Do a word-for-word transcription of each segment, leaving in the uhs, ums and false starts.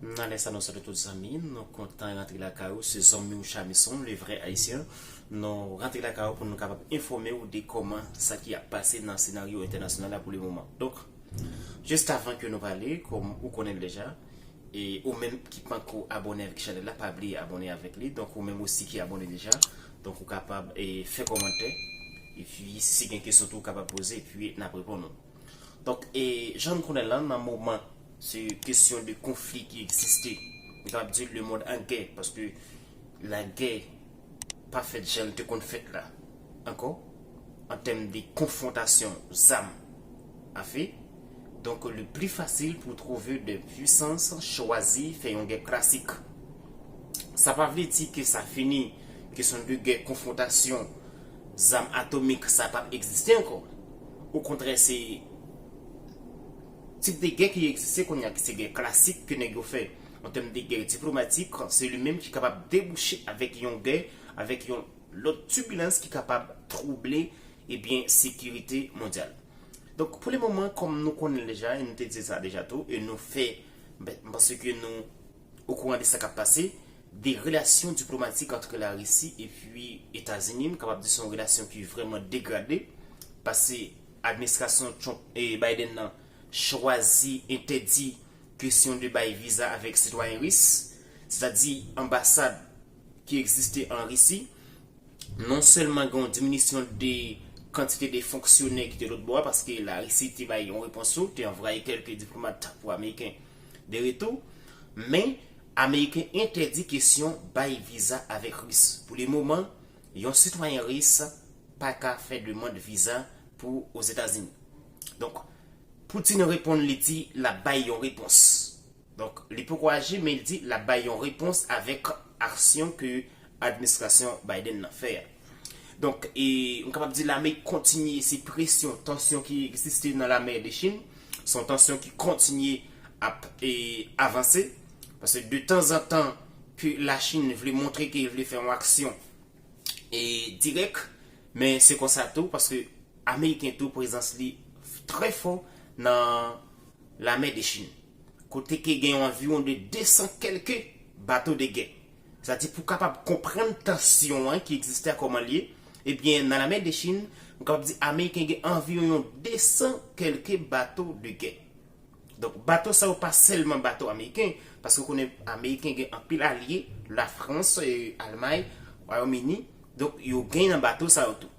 Nan lè sa, nou salye tout zanmi, nou kontan rantre lakay ou, se zanmi w Chamison, le vrai haïtien. Nou rantre lakay ou pou nou kapab enfòme w de kòman sa ki ap pase nan senaryo entènasyonal la pou le moman. Donk, jis avan ke nou pale, kòm ou konnen l deja, e ou menm ki panko abòne avèk chanèl la, pa bliye abòne avèk li. Donk, ou menm osi ki abòne deja, donk ou kapab e, fè kòmantè, epi si gen kesyon tou, ou kapab poze, epi n ap reponn ou. Donk, e jan n konnen l lan, nan moman, se kesyon de konfli ki egziste. Nou kapab di lemonn an gè, paske lagè pa fèt jan l te konn fèt la ankò, an tèm de konfwontasyon zam afe. Donk, le pli fasil pou twouve de pwisans chwazi fè yon gè klasik. Sa pa vle di ke sa fini, kesyon de gè konfwontasyon zam atomik sa p ap egziste ankò. Okontrè, se tip de gè ki egziste kounye a, ki se gè klasik ke nèg yo fè an tèm de gè diplomatik, se li menm ki kapab debouche avèk yon gè, avèk yon lòt tibilans ki kapab twouble, ebyen, sekirite mondyal. Donk, pou le moman, kòm nou konnen l deja, e nou te di sa deja tou, e nou fè, ben, m panse ke nou okouran de sa k ap pase, de relasyon diplomatik ant Larisi epi Etazini, m kapab di se yon relasyon ki vrèman degrade, paske administrasyon Trump e Biden nan chwazi entèdi kesyon de bay viza avèk sitwayen ris, sètadi anbasad ki egziste an Risi, non sèlman gen yon diminisyon de kantite de fonksyonè ki te lòt bò a, paske Larisi te bay yon repons yo, te anvwaye kèlke diplomat pou Ameriken de retou, men Ameriken entèdi kesyon bay viza avèk Ris. Pou le moman, yon sitwayen Ris pa ka fè demann viza pou Ozetazini. Donk, Putin reponn, li di l ap bay yon repons. Donk, li poko aji, men li di l ap bay yon repons avèk aksyon ke administrasyon Biden nan fè a. Donk, e, m kapab di lame kontinye, se presyon, tansyon ki egziste nan lamè de Chin, se yon tansyon ki kontinye ap e, avanse. Paske de tanzantan ke Lachin vle montre ke l vle fè yon aksyon e, dirèk, men se konsa tou, paske Ameriken tou, prezans li trè fò nan lamè de Chin, kote ke gen yon anviwon de desan kèlke bato de gè. Sa di, pou kapab konprann tansyon an ki egziste a kòman l ye, ebyen, nan lamè de Chin, m kapab di Ameriken gen anviwon yon desan kèlke bato de gè. Donk, bato sa yo pa sèlman bato ameriken, paske w konnen Ameriken gen anpil alye, Lafrans, e, Almay, Wayòm Ini, donk, yo gen nan bato sa yo tou.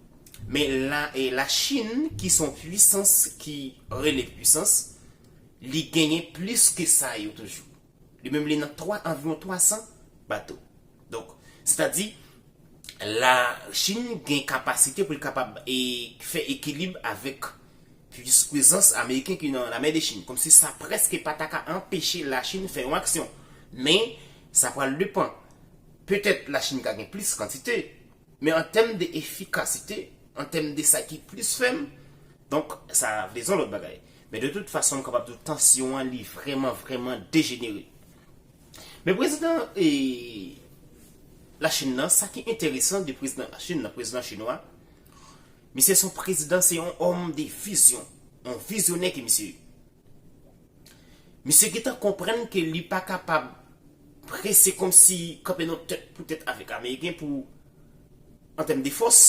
Men la, e, Lachin, ki se yon pwisans ki rele pwisans, li genyen plis ke sa yo toujou. Li menm, li nan twa, anviwon twa san bato. Donk, sètadi, Lachin gen kapasite pou l kapab e, fè ekilib avèk plis prezans ameriken ki nan lamè de Chin. Kòmsi sa prèske pa ta ka anpeche Lachin fè yon aksyon. Men, sa pral depann. Petèt Lachin ka gen plis kantite, men an tèm de efikasite, an tèm de sa ki plis fèm, donk, sa vle di yon lòt bagay. Men de tout fason, m kapab di w, tansyon an, li vrèman, vrèman dejenere. Men prezidan e, Lachin nan, sa ki enteresan de prezidan Lachin nan, prezidan chinwa, misye se yon prezidan, se yon òm de vizyon, yon vizyonè ke misye ye. Misye gentan konprann ke li pa kapab prese kòmsi kanpe nan tèt pou tèt avèk Ameriken pou, an tèm de fòs,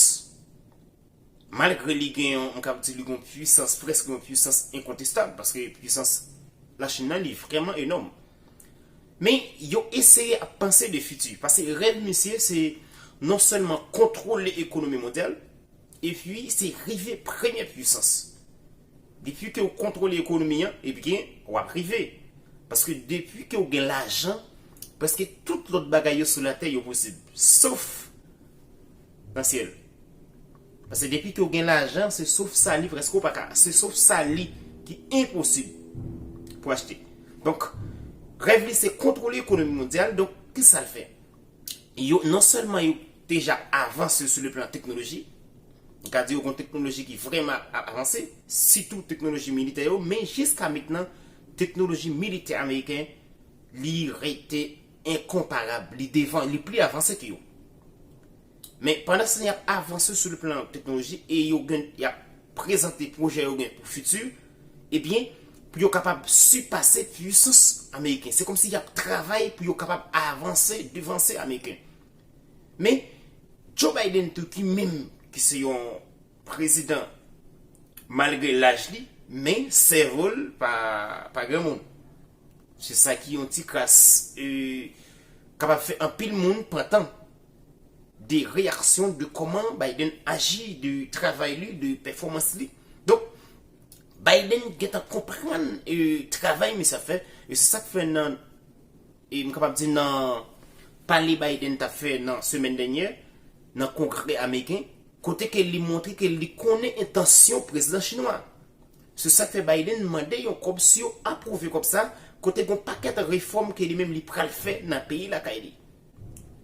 malgre li gen yon, m kapab di li gen yon pwisans, prèske yon pwisans enkontestab, paske pwisans Lachin nan, li vrèman enòm. Men, yo eseye ap panse de fiti, paske rèv misye, se non sèlman kontwole ekonomi mondyal, epi se rive premye pwisans. Depi ke w kontwole ekonomi an, ebyen, w ap rive. Paske depi ke w gen lajan, prèske tout lòt bagay yo sou latè, yo posib. Sof nan syèl. Paske depi ke w gen lajan, se sof sa li prèske w pa ka. Se sof sa li ki enposib pou achte. Donk, rèv li se kontwole ekonomi mondyal. Donk, ki sa l fè? Yo, non sèlman yo deja avanse sou le plan teknoloji, m ka di yo gen teknoloji ki vrèman ap avanse, sitou teknoloji militè yo, men jiska mentnan, teknoloji militè ameriken, li rete enkonparab, li devan, li pli avanse ke yo. Men pandan se tan y ap avanse sou le plan teknoloji e yo gen, y ap prezante pwojè yo gen pou fiti, ebyen, yo kapab sipase pwisans ameriken. Se kòmsi y ap travay pou yo kapab avanse, devanse ameriken. Men, Joe Biden tou ki menm ki se yon prezidan malgre laj li, men sèvo l pa, pa granmoun. Se sa ki yon ti kras e, kapab fè anpil moun pran tan de reyaksyon de kòman Biden aji, de travay li, de pèfòmans li. Donk, Biden gentan konprann e, travay misye ap fè. E se sa k fè nan, e m kapab di nan pale Biden t ap fè nan semèn dènyè, nan Kongrè ameriken, kote ke li montre ke li konnen entansyon prezidan chinwa. Se sa k fè Biden mande yon kòb, si yo apwouve kòb sa, kote gon pakèt refòm ke li menm li pral fè nan peyi lakay li.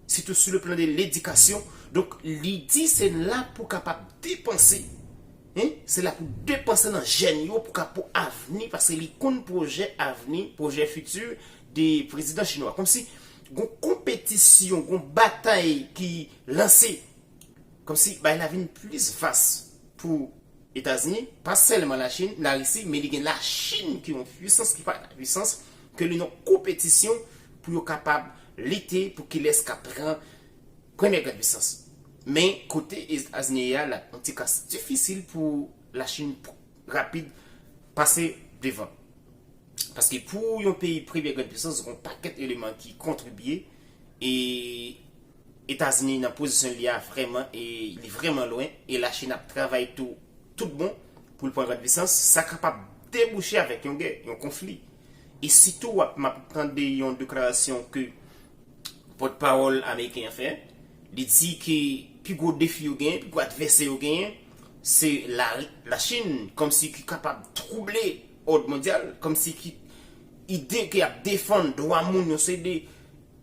Sitou sou le plan de ledikasyon. Donk, li di se la pou kapab depanse. Hein? Se la pou depanse nan jèn yo, pou ka pou avni, paske li konn pwojè avni, pwojè fiti de prezidan chinwa. Kòmsi gon konpetisyon, gon batay ki lanse. Kòmsi bay la vin plis vas pou Etazini, pa sèlman Lachin, Larisi, men li gen Lachin ki yon pwisans ki pa pwisans, ke li nan konpetisyon pou yo kapab lite pou kilès k ap pran premyè gran pwisans. Men kote Etazini ye a, la, yon ti kras difisil pou Lachin rapid pase devan. Paske pou yon peyi premyè gran pwisans, gon pakèt eleman ki kontribye e Etazini nan pozisyon li a vrèman e li vrèman lwen e Lachin ap travay tou tout bon pou l pran gran pwisans, sa kapab debouche avèk yon gè, yon konfli. E sitou w ap m ap tande yon deklarasyon ke pòtpawòl ameriken an fè, li di ke pi gwo defi yo genyen, pi gwo advèsè yo genyen, se la, Lachin, kòmsi ki kapab twouble òd mondyal, kòmsi ki ide ke y ap defann dwa moun yo, se de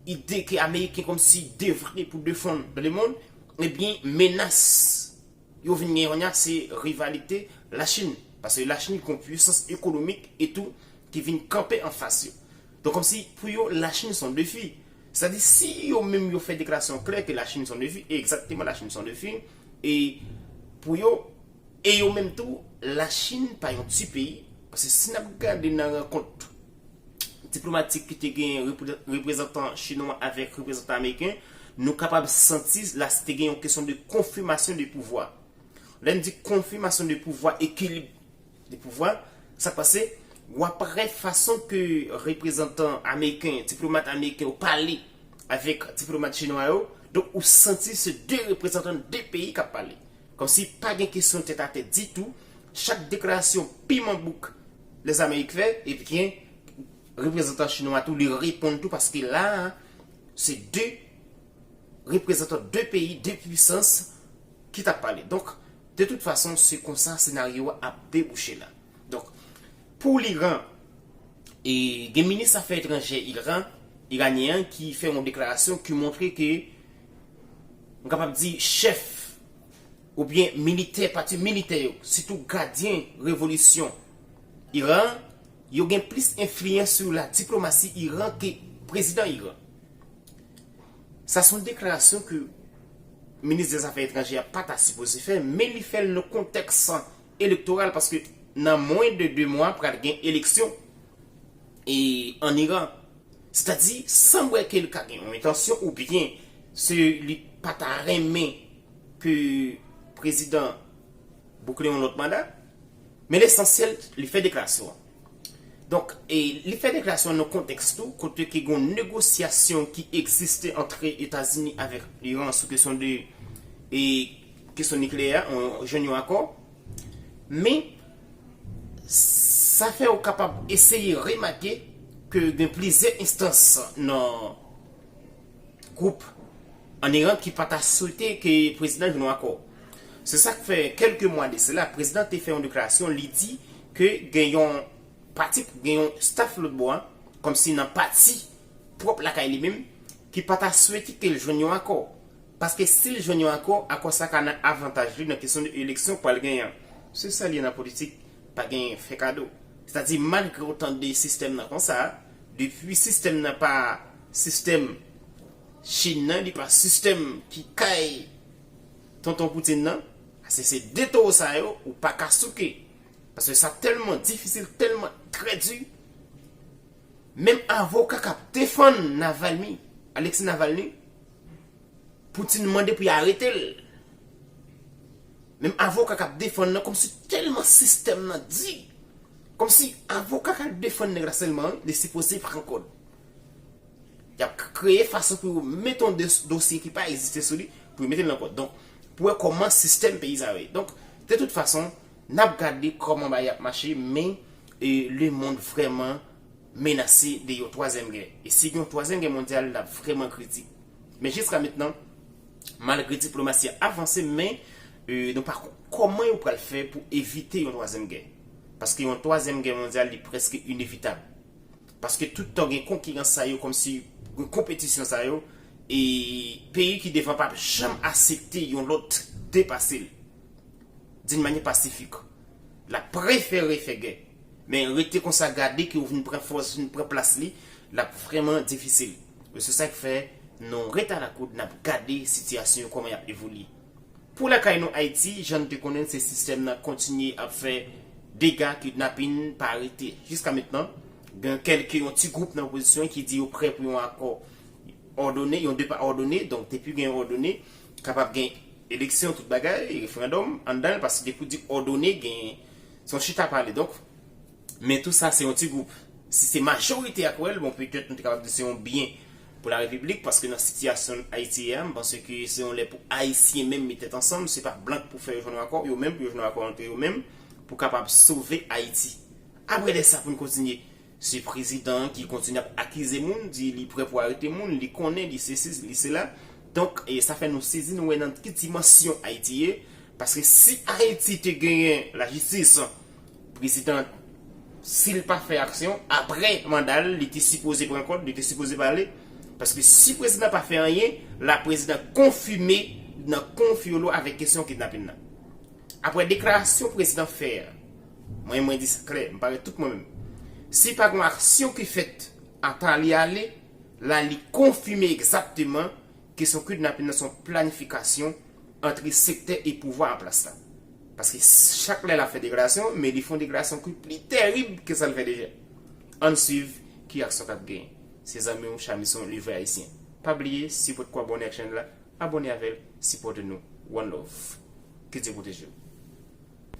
ide ke ameriken kòmsi devre pou defann dans le monde, ebyen, menas yo vin gen kounye a, se rivalite Lachin. Paske Lachin gon pwisans ekonomik e tou ki vin kanpe anfas yo. Donk, kòmsi pou yo, Lachin se yon defi. Sètadi, si yo menm yo fè deklarasyon klè ke Lachin se yon defi, e egzakteman Lachin se yon defi, e pou yo, e yo menm tou, Lachin pa yon ti peyi, paske si n ap gade nan rankont diplomatik ki te gen reprezantan chinwa avèk reprezantan ameriken, nou kapab santi la te gen yon kesyon de konfimasyon de pouvwa. Lè n di konfimasyon de pouvwa, ekilib de pouvwa, sa k pase, w ap wè fason ke reprezantan ameriken, diplomat ameriken yo pale avèk diplomat chinwa yo, donk ou santi se de reprezantan de peyi k ap pale. Kòmsi pa gen kesyon tètatèt ditou, chak deklarasyon piman bouk Lèzamerik fè, ebyen, reprezantan chinwa tou, li reponn tou, paske la a, se de reprezantan de peyi, de pwisans ki t ap pale. Donk, de tout fason, se konsa senaryo a ap debouche la. Donk, pou Liran, e gen minis afè etranjè Iran, iranyen an ki fè yon deklarasyon ki montre ke, m kapab di, chèf oubyen militè, pati militè yo, sitou gadyen revolisyon Iran, yo gen plis enfliyans sou la diplomasi Iran ke prezidan Iran. Sa se yon deklarasyon ke minis dèzafè etranjè a pa ta sipoze fè, men li fè l nan kontèks elektoral, paske nan mwen de de mwa pral gen eleksyon e an Iran. Sètadi, sanble ke l ka gen yon entansyon oubyen se li pa ta renmen ke prezidan boucle yon lòt manda, men lesansyèl, li fè deklarasyon an. Donk, e li fè deklarasyon an nan kontèks tou, kote ke gen yon negosyasyon ki egziste antre Etazini avèk Iran sou kesyon de, e kesyon nikleyè, on, jwenn yon akò. Men, sa fè w kapab eseye remake ke gen plizyè enstans nan gwoup an Iran ki pa ta swete ke prezidan jwenn yon akò. Se sa k fè, kèlke mwa de sela, prezidan te fè yon deklarasyon, li di ke gen yon pati, gen yon staf lòt bò a, kòmsi nan pati pwòp lakay li menm, ki pa ta swete ke l jwenn yon akò. Paske si l jwenn yon akò, akò sa ka nan avantaj li nan kesyon de eleksyon k pral genyen an. Se sa l ye nan politik, pa gen fè kado. Sètadi, malgre w tande sistèm nan konsa, depi sistèm nan pa sistèm Chin nan, li pa sistèm ki kay tonton Putin nan, se, se de towo sa yo, ou pa ka souke. Paske sa tèlman difisil, tèlman trè di. Menm avoka k ap defann Navalny, Alexei Navalny, Poutine mande pou y arete l. Menm avoka k ap defann nan, kòmsi tèlman sistèm nan di, kòmsi avoka k ap defann nèg la sèlman, li sipoze pran kòd. Y ap kreye fason pou yo mete yon dosye ki pa egziste sou li, pou yo mete l nan kòd. Donk, pou wè kòman sistèm peyi sa yo ye. Donk, de tout fason, n ap gade kòman bagay ap mache, men e, lemonn vrèman menase de yon twazyèm gè. E si gen yon twazyèm gè mondyal, l ap vrèman kritik. Men jiska mentnan, malgre diplomasi a avanse, men e, nou pa konn kòman yo pral fè pou evite yon twazyèm gè. Paske yon twazyèm gè mondyal, li prèske inevitab. Paske tout tan gen konkirans sa yo, kòmsi gen konpetisyon sa yo, e peyi ki devan p ap janm aksepte yon lòt depase l d'une manière pacifique. L ap prefere fè gè. Men rete konsa, gade ke w vin pran fòs, vin pran plas li, l ap vrèman difisil. E se sa k fè nou ret alakoud, n ap gade sitiyasyon yo, kòman y ap evolye. Pou lakay nou Ayiti, jan n te konnen, se sistèm nan kontinye ap fè dega, kidnapin pa rete. Jiska mentnan, gen kèlke yon ti gwoup nan opozisyon ki di yo prè pou yon akò òdone, yon depa òdone. Donk, depi gen yon òdone, kapab gen eleksyon, tout bagay, referandòm anndan l, paske depi w di òdone, gen, se yon chita pale. Donk, men tou sa, se yon ti gwoup. Si se majorite a k wè l, bon, petèt nou te kapab di se yon byen pou la repiblik, paske nan sitiyasyon Ayiti a, m panse ke se yon lè pou Ayisyen menm met tèt ansanm, se pa blan k pou fè yo jwenn yon akò, yo menm pou yo jwenn yon akò antre yo menm, pou kapab sove Ayiti. Apre de sa, pou n kontinye, se prezidan ki kontinye ap akize moun, di li prè pou arete moun, li konnen, li sesi, li sela. Donk, e sa fè nou sezi, nou wè nan ki dimansyon Ayiti ye. Paske si Ayiti te genyen lajistis, prezidan, si l pa fè aksyon, apre manda l, li te sipoze pran kòd, li te sipoze pale. Paske si prezidan pa fè anyen, la prezidan konfime nan konfyolo avèk kesyon kidnapin nan. Apre deklarasyon prezidan fè a, mwen, mwen di sa klè, m parèt tout mwen menm. Si pa gen aksyon ki fèt, ata li ale, la li konfime egzakteman kesyon kidnapin nan se yon planifikasyon ant sektè e pouvwa an plas la. Paske chak lè l ap fè deklarasyon, men li fè yon deklarasyon ki pli tèrib ke sa l fè deja. Ann swiv ki aksyon k ap genyen. Se zanmi w, Chamison, le vrai haïtien. Pa bliye, si w potko abòne ak chèn la, abòne avè l, sipòte nou. One love. Ke Dye pwoteje w.